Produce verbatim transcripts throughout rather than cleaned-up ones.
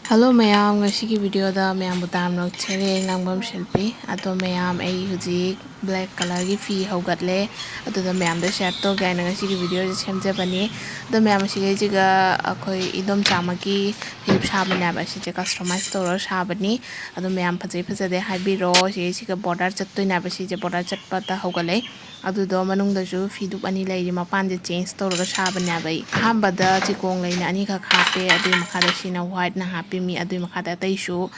Hello ꯃꯌꯥꯝ, ꯉꯁꯤꯒꯤ video ꯗ ꯃꯌꯥꯝꯕꯨ ꯇꯔꯥꯝꯅ ꯑꯣꯛꯆꯔꯤ꯫ ꯑꯩ ꯉꯥꯡꯕꯝ ꯁꯤꯜꯄꯤ꯫ ꯑꯗꯣ ꯃꯌꯥꯝ, ꯑꯩ ꯍꯧꯖꯤꯛ black colour ꯒꯤ ꯐꯤ ꯍꯧꯒꯠꯂꯦ, ꯑꯗꯨꯗ ꯃꯌꯥꯝꯗ share ꯇꯧꯒꯦ ꯍꯥꯏꯅ ꯉꯁꯤꯒꯤ video ꯁꯦ ꯁꯦꯝꯖꯕꯅꯤ꯫ ꯑꯗꯣ ꯃꯌꯥꯝ, ꯑꯁꯤꯒꯩꯁꯤꯒ ꯑꯩꯈꯣꯏ ꯏꯗꯣꯝꯆꯥ ꯑꯃꯒꯤ ꯐꯤꯔꯨꯞ ꯁꯥꯕꯅꯦꯕ, ꯑꯁꯤꯁꯦ customize ꯇꯧꯔꯒ ꯁꯥꯕꯅꯤ꯫ ꯑꯗꯣ ꯃꯌꯥꯝ ꯐꯖꯩ ꯐꯖꯗꯦ ꯍꯥꯏꯕꯤꯔꯣ꯫ ꯁꯤꯒꯩꯁꯤꯒ border ꯆꯠꯇꯣꯏꯅꯦꯕ, ꯁꯤꯁꯦ border ꯆꯠꯄꯗ ꯍꯧꯒꯠꯂꯦ꯫ ꯑꯗꯨꯗꯣ ꯃꯅꯨꯡꯗꯁꯨ ꯐꯤꯗꯨꯞ ꯑꯅꯤ ꯂꯩꯔꯤ, ꯃꯄꯥꯟꯁꯦ change ꯇꯧꯔꯒ ꯁꯥꯕꯅꯦꯕ ꯑꯩ꯫ ꯑꯍꯥꯟꯕꯗ ꯆꯤꯀꯣꯡ ꯂꯩꯅ ꯑꯅꯤꯈꯛ ꯍꯥꯞꯄꯦ, ꯑꯗꯨꯒꯤ ꯃꯈꯥꯗ ꯁꯤꯅ white ꯅ ꯍꯥꯞꯄꯤꯃꯤ, ꯑꯗꯨꯒꯤ ꯃꯈꯥꯗ ꯑꯇꯩꯁꯨ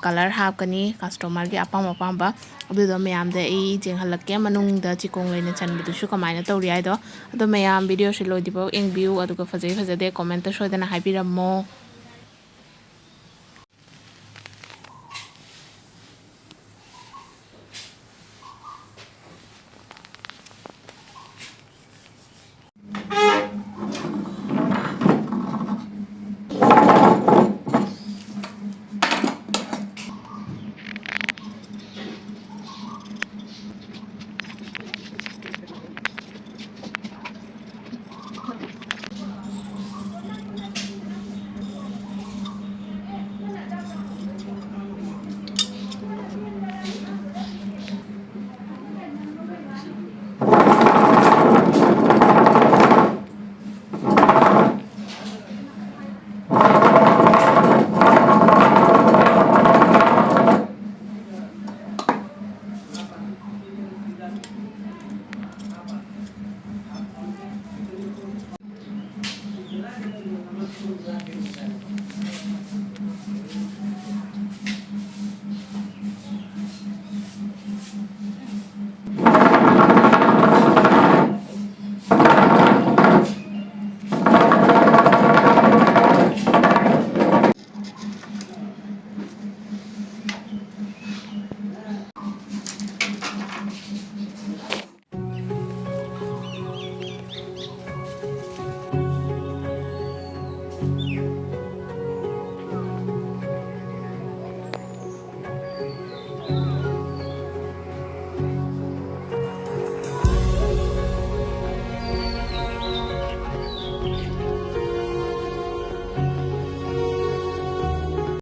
colour ꯍꯥꯞꯀꯅꯤ customer ꯒꯤ ꯑꯄꯥꯝ ꯑꯄꯥꯝꯕ꯫ ꯑꯗꯨꯗꯣ ꯃꯌꯥꯝꯗ ꯑꯩ ꯌꯦꯡꯍꯜꯂꯛꯀꯦ, ꯃꯅꯨꯡꯗ ꯆꯤꯀꯣꯡ ꯂꯩꯅ ꯆꯟꯕꯗꯨꯁꯨ ꯀꯃꯥꯏꯅ ꯇꯧꯔꯤ ꯍꯥꯏꯗꯣ꯫ ꯑꯗꯣ ꯃꯌꯥꯝ, video ꯁꯦ ꯂꯣꯏꯗ꯭ꯔꯤꯐꯥꯎ ꯌꯦꯡꯕꯤꯌꯨ, ꯑꯗꯨꯒ ꯐꯖꯩ ꯐꯖꯗꯦ comment ꯇ ꯁꯣꯏꯗꯅ ꯍꯥꯏꯕꯤꯔꯝꯃꯣ꯫